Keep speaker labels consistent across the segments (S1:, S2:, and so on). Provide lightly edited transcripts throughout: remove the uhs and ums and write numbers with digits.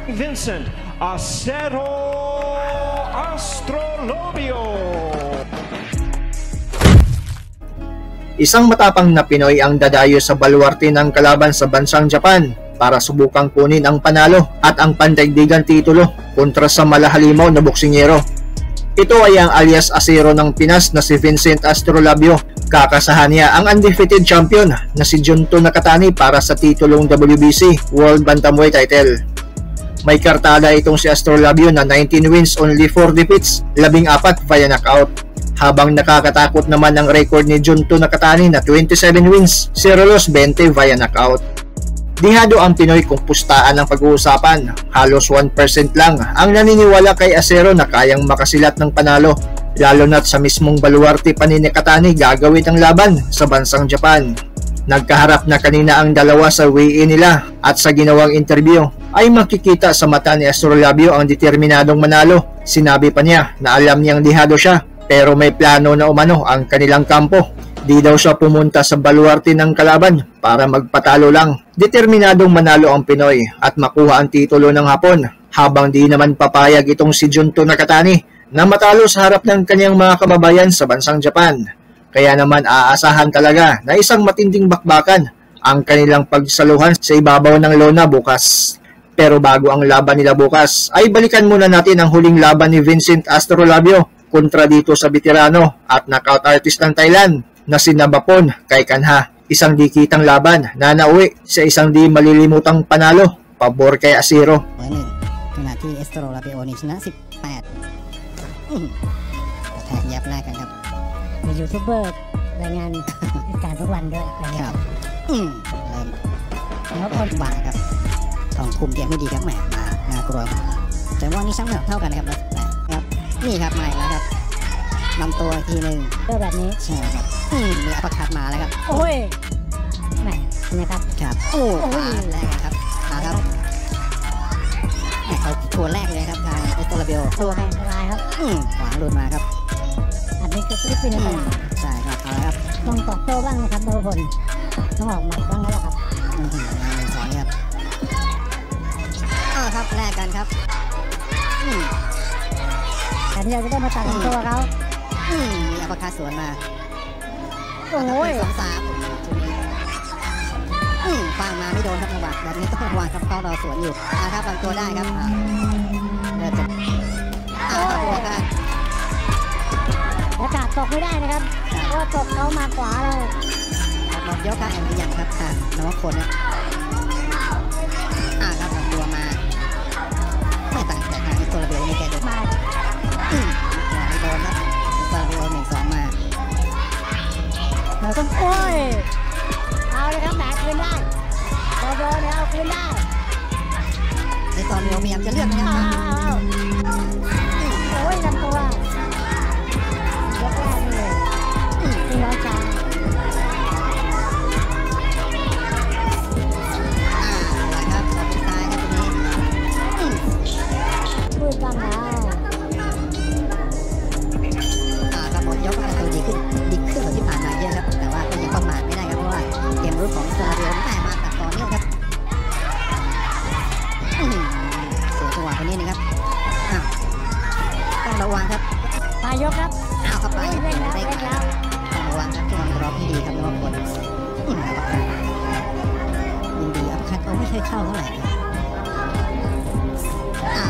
S1: Vincent Acero Astrolabio.
S2: Isang matapang na Pinoy ang dadayo sa baluarte ng kalaban sa bansang Japan para subukang kunin ang panalo at ang pandaigdigang titulo kontra sa malahalimaw na boksingero. Ito ay ang alias Acero ng Pinas na si Vincent Astrolabio. Kakasahan niya ang undefeated champion na si Junto Nakatani para sa titulong WBC World Bantamweight title. May kartada itong si Astrolabio na 19 wins, only 4 defeats, 14 via knockout. Habang nakakatakot naman ang record ni Junto Nakatani na 27 wins, 0 loss, 20 via knockout. Dihado ang Pinoy kung pustaan ang pag-uusapan. Halos 1% lang ang naniniwala kay Acero na kayang makasilat ng panalo. Lalo na't sa mismong baluarte pa ni Nakatani gagawin ang laban sa bansang Japan. Nagkaharap na kanina ang dalawa sa weigh-in nila at sa ginawang interview ay makikita sa mata ni Astrolabio ang determinadong manalo. Sinabi pa niya na alam niyang dihado siya pero may plano na umano ang kanilang kampo. Di daw siya pumunta sa baluarte ng kalaban para magpatalo lang. Determinadong manalo ang Pinoy at makuha ang titulo ng Hapon, habang di naman papayag itong si Junto Nakatani na matalo sa harap ng kanyang mga kababayan sa bansang Japan. Kaya naman aasahan talaga na isang matinding bakbakan ang kanilang pagsaluhan sa ibabaw ng lona bukas. Pero bago ang laban nila bukas, ay balikan muna natin ang huling laban ni Vincent Astrolabio kontra dito sa veterano at knockout artist ng Thailand na si Nabapon kay Kanha. Isang dikitang laban na nauwi sa isang di malilimutang panalo pabor kay Acero.
S3: 1ขณะที่เอสโตรลาเบโอนี่ชนะ 18กระแทกยับแรกกันครับ
S4: มียูทูบเบอร์รายงานการทุกวันด้วยนะ
S3: ค
S4: ครั
S3: รับบ เริ่ม
S4: แล้วคน
S3: บาครับต้องคุมเกมให้ดีครับแหมมาน่ากลัวแต่ว่านี่ช่างเท่ากันนะครับ18ครับนี่ครับมาอีกแล้วครับนำตัวทีหนึ่ง
S4: เจอแบบนี้
S3: ใช่ครับมีอัปคัดมาแล้วครับ
S4: โอ้ยแหมนะครับ
S3: ครับโอ้มาแรกครับมาครับแหมเขาชวนแรกเลยครับทางเอสโตราเบล
S4: ตัวแพงอันตรายครับ
S3: ขวาหลุดมาครับ
S4: อันนี้คือฟิลิปปินส์นะครับ
S3: ใช่ครับเอาละครับ
S4: ต้องตอบโต้บ้างนะครับนวพลต้องออกหมัดบ้างแล้วล่ะครับ
S3: มา1-2ครับเอาครับแลกกันครับ
S4: แต่ที่เราจะได้มาตัดตัวเขา
S3: มีอัปคัดสวนมา
S4: โอ้ย
S3: 2-3ฟางมาไม่โดนครับจังหวะแบบนี้ต้องระวังครับเขารอสวนอยู่ครับบางตัวได้ครับเริ่มจะครับหัวกัน
S4: อากาศตกไม่ได้นะครับเพราะตกเขามาขวาเลย
S3: หมดยกครับอย่างนี้ยังครับทางนวพลนะครับลำตัวมาไม่ต่างจากทางอิสราเบลนี่แกโดน
S4: มา
S3: ไม่โดนครับอิสราเบล1-2มา
S4: เราต้องโอ้ยเอาเลยครับแหมคืนได้เราโดนเอาคืนได้
S3: ในตอนนี้พยายามจะเลือกนะครับ
S4: โอ้ยลำตัวยกแรกนี่เลยพี่น้องชาย
S3: ครับขอบคุณซ้ายครับตรงนี้
S4: พูดบ้างแล้ว
S3: ครับหมดยกครับตัวดีขึ้นดีขึ้นกว่าที่ผ่านมาเยอะครับแต่ว่าก็ยังประมาทไม่ได้ครับเพราะว่าเกมรุกของอิสราเอลแม่มาตัดต่อเนื่องครับเสียจังหวะคนนี้นะครับต้องระวังครับ
S4: ปลายยกครับ
S3: อ้าวครับไป
S4: เร่งแล้วเร่งแล้ว
S3: ต้องระวังครับช่วงรอบที่ดีครับนวพลยินดีอัพคัดเขาไม่เคยเข้าเท่าไหร่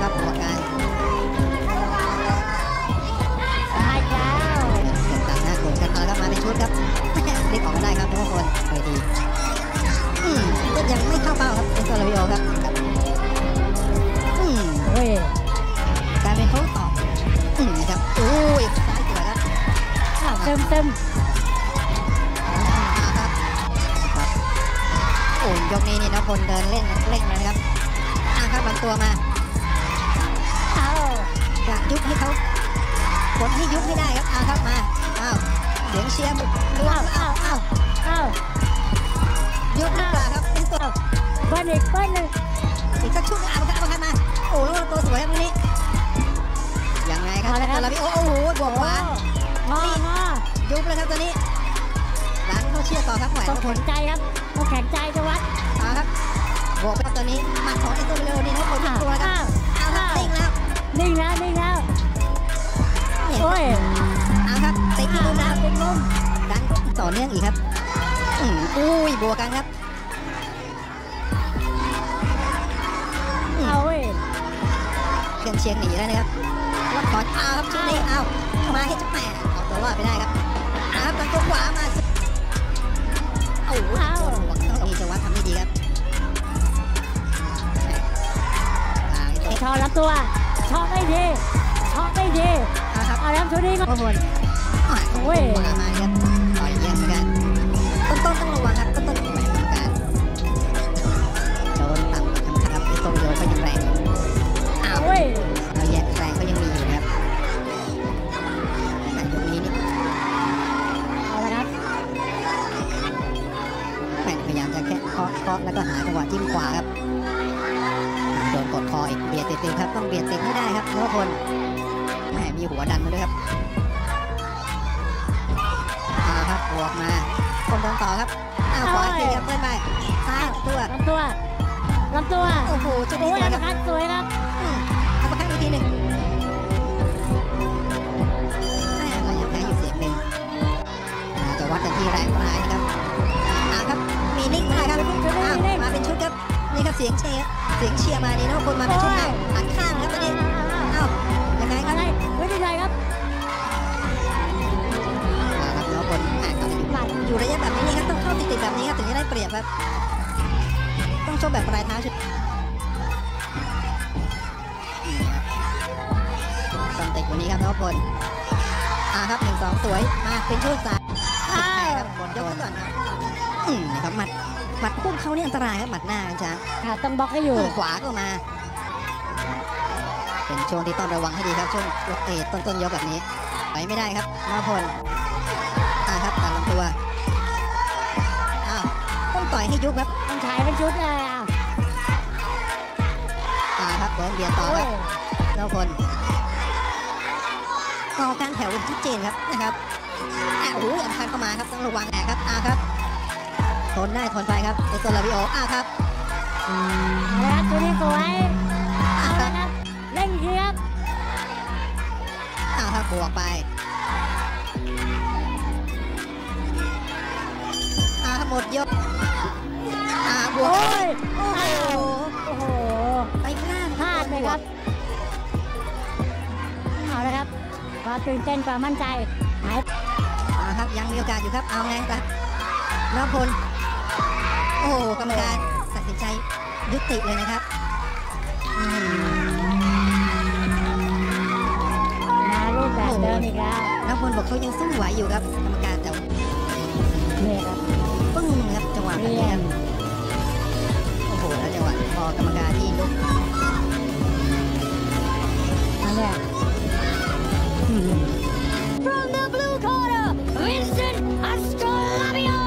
S3: ครับหัวการ
S4: ตายแล้ว
S3: ต่างหน้าโกนกันเอาละครับมาเป็นชุดครับเรียกออกมาได้ครับนวพลไปดีก็ยังไม่เข้าเป้าครับเป็นโซลาวิโอครับ
S4: โอ้ย
S3: การเป็นเขาตอบนะครับโอ้ยซ้ายสวยครับ
S4: เติมเต็ม
S3: ครับโอ้ยยกนี้นี่นพลเดินเล่นเร่งเลยนะครับครับบางตัวมา
S4: เอา
S3: จะยุบให้เขากดให้ยุบให้ได้ครับครับมาอ้าวเสียงเชียร์รวมอ้าวอ้าว
S4: อ้าว
S3: ยุบหรือเปล่าครับเป็นตัว
S4: เบิ้ลอีกเบิ้ลหนึ่ง
S3: อีกสักชุดเอาครับเอาครับมาโอ้แล้วตัวสวยครับวันนี้ยังไงครับตัวละพี่โอ้โหบวกขวาง
S4: องอ
S3: ยุบแล้วครับตอนนี้ดันเข้าเชียร์ต่อครับแหวน
S4: ต้องแข็งใจครับต้องแข็งใจจังวัด
S3: เอาครับ บวกไปตอนนี้หมัดของเอสโตเรโอนี่นะคนตัวครับเอาครับนิ่งแล้ว
S4: นิ่งแล้วนิ่งแล้วโอ้ย
S3: เอาครับติดที่มุมแล้ว
S4: เป็นมุม
S3: ดันต่อเนื่องอีกครับอุ้ยบวกกันครับ
S4: เอาเว้ย
S3: เครื่องเชียงหนีแล้วนะครับล็อกคอนเอาครับชุดนี้เอามาให้จุดแปดเอาตัวรอดไปได้ครับเอาครับตัวขวามาโอ้โหต้องมีจังหวะทำได้ดีครับ
S4: ชอรับตัวชอไม่ดีชอไม่ดี
S3: ครับ
S4: เอาแล้วชุดนี้ก็
S3: โอ้โหโอ้ยขวามาครับต่อยเยี่ยมเหมือนกันต้นต้องระวังครับต้นแหวนกรรมการโดนต่ำทำครับไอ้ตรงโยก็ยังแรงอยู่อ้าว
S4: โอ้ย
S3: เราแยกแรงก็ยังมีอยู่นะครับแต่ยกนี้นี่
S4: เอาละครับ
S3: แม่พยายามจะแค่เคาะเคาะแล้วก็หาจังหวะจิ้มขวาครับโดนกดคออีกเบียดติดๆครับต้องเบียดติดให้ได้ครับนวพลแม่มีหัวดันมาด้วยครับมาครับบวกมาคนโดนต่อครับอ้าวขวาทีครับเพื่อนไปซ้ายตัว
S4: ลำตัวลำตัว
S3: โอ้โหจุด
S4: โอ้
S3: นี้สวยครับ
S4: ยอันคัดสวยครับ
S3: เอาประคับอีกทีหนึ่งแม่ก็ยังแพ้อยู่เสียงหนึ่งจะวัดกันที่แรงปลายนะครับเอาครับมีนิ่งมาครับมาเป็นชุดครับนี่ครับเสียงเชียร์เสียงเชียร์มานี่นะคนมาเป็นชุดเอาหันข้างครับตอนนี้เอายังไงครับ
S4: อะไรไม่ได้ใจครับ
S3: ครับแล้วคนตอนนี้อยู่ระยะแบบนี้ครับต้องเข้าติดๆแบบนี้ครับถึงจะได้เปรียบครับต้องชกแบบปลายเท้าชุดต้องติดวันนี้ครับน้องพลครับ1-2สวยมาเป็นชุดสามครับยกขึ้นก่อนครับนะครับหมัดพุ่งเขานี่อันตรายครับหมัดหน้าจ้ะ
S4: ค่ะต้องบล็อกให้อยู่
S3: ขวาก็มาเป็นช่วงที่ต้องระวังให้ดีครับช่วงยกเตะต้นยกแบบนี้ไปไม่ได้ครับน้องพลครับตัดลำตัวต้องต่อยให้ยุบครับ
S4: ต้องใช้เป็นชุดเลยอ่ะ
S3: ครับเดินเบียดต่อครับน้องพลต่อการแถวเป็นชัดเจนครับนะครับโอ้โหอันคันเข้ามาครับต้องระวังแอบครับครับทนได้ทนไปครับเอสโซลาวิโอครับ
S4: แล้วตัวนี้สวยเอาละครับเล่นอีกทีครับ
S3: ครับบวกไปหมดยกบวก
S4: โอ้ย
S3: โอ้โห
S4: โอ้โห
S3: ไปพลาด
S4: พลาดเลยครับเอาละครับความตื่นเต้นความมั่นใจหาย
S3: ครับยังมีโอกาสอยู่ครับเอาไงครับน้องพลโอ้โหกรรมการตัดสินใจยุติเลยนะครับ
S4: มารูปแบบเดิมอีกแล้ว
S3: น้องพลบอกเขายังสู้ไหวอยู่ครับกรรมการแต่
S4: นี่ครับ
S3: ปึ้งครับจังหวะนี้ครับโอ้โหแล้วจังหวะพอกรรมการที่ลุก
S4: นั่นแหละ
S5: From the blue corner, Vincent Astrolabio.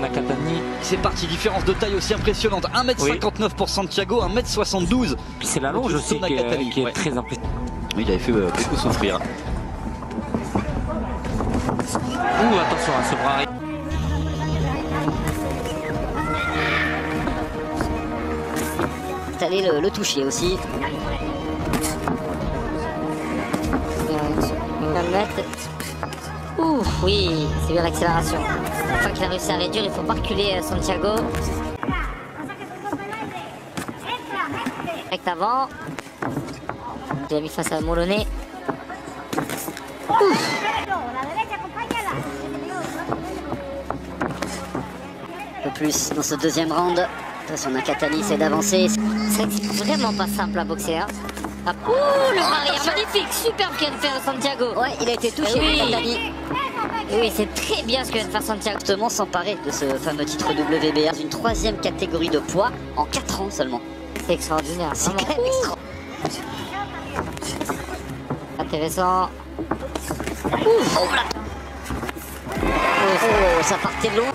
S6: Nakatani.
S7: C'est parti, différence de taille aussi impressionnante. 1m59 pour Santiago, 1m72.
S6: Puis c'est la longe aussi qui est très impressionnante.
S7: Oui, il avait fait beaucoup souffrir.
S6: Ouh, attention à ce bras.
S8: Allez le toucher aussi. Ouh, oui, c'est bien l'accélération. Une fois qu'il a réussi à réduire, il faut pas reculer Santiago. Direct avant. Il a mis face à Moloney. Un peu plus dans ce deuxième round. Attention, Nakatani essaie d'avancer. C'est vraiment pas simple à boxer. Hein. Ah, ouh, le barrière magnifique, superbe qu'vient de faire Santiago. Ouais, il a été touché, oui. Nakatani. Oui, c'est très bien ce que vient de faire Santiago. Justement, s'emparer de ce fameux titre WBA, une troisième catégorie de poids en 4 ans seulement. C'est extraordinaire. C'est quand même extraordinaire. Intéressant. Ouh, oh là. Oh, ça partait de loin.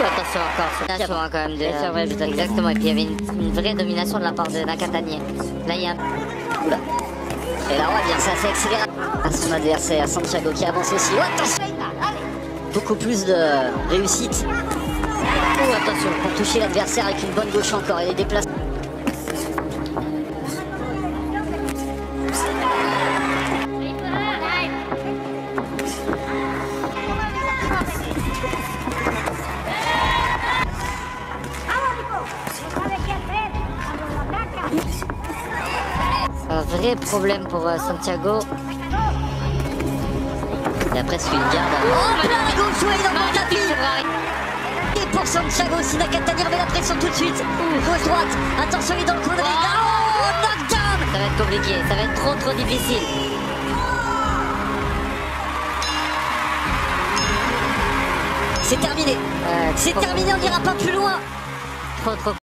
S8: Attention encore, attention quand même. De... Exactement, et puis il y avait une vraie domination de la part de Nakatani. Là, il y a un... Oula. Et là, on va bien, ça s'est accéléré à son adversaire, Santiago qui avance aussi. Oh, attention. Beaucoup plus de réussite. Oh, attention, pour toucher l'adversaire avec une bonne gauche encore. Il est déplacé. Un vrai problème pour Santiago. Il a presque une garde. Oh, plein gauche, ouais, il emporte la pile. Et pour Santiago, si Nakatani remet la pression tout de suite. Gauche droite, attention, il est dans le coin de ring. Oh, knockdown. Ça va être compliqué, ça va être trop trop difficile. C'est terminé. C'est terminé, on n'ira pas plus loin. Trop trop.